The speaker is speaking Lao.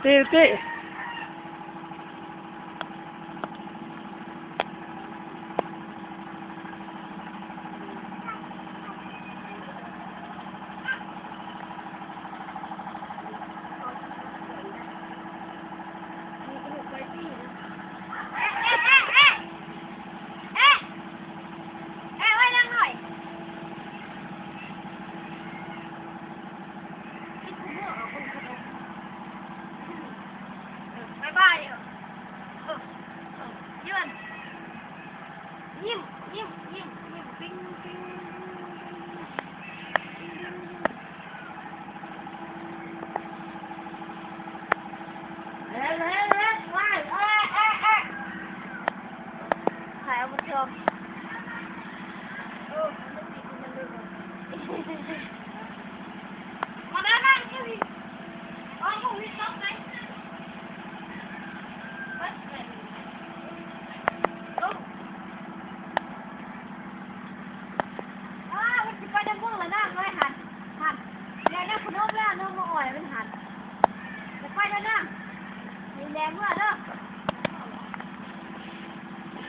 ຕິ ຕິ ບາຍບາຍ ເອີ ເອີ ເອີ ເອີ ຍິ້ມ ຍິ້ມ ຍິ້ມ ຍິ້ມ ຍິ້ມ ປິງ ປິງ ເຮັດ ເຮັດ ເຮັດ ໄວ້ ເອີ ເອີ ເອີ ຂາຍເອົາມາຈອມ ເອີ ມາ ມາ ມາ ມາ ມາ ເອີ ມັນຊິໄປນຳມຶງລະນາງ ໄວ້ຫັ້ນ ຫັ້ນ ແລ້ວນະ ຂະໜົມແລ້ວ ເອົາມາອ້ອຍມັນຫັ້ນ ຈະໄປແລ້ວນາງ ນີ້ແຫຼະ ເມືອເດີ.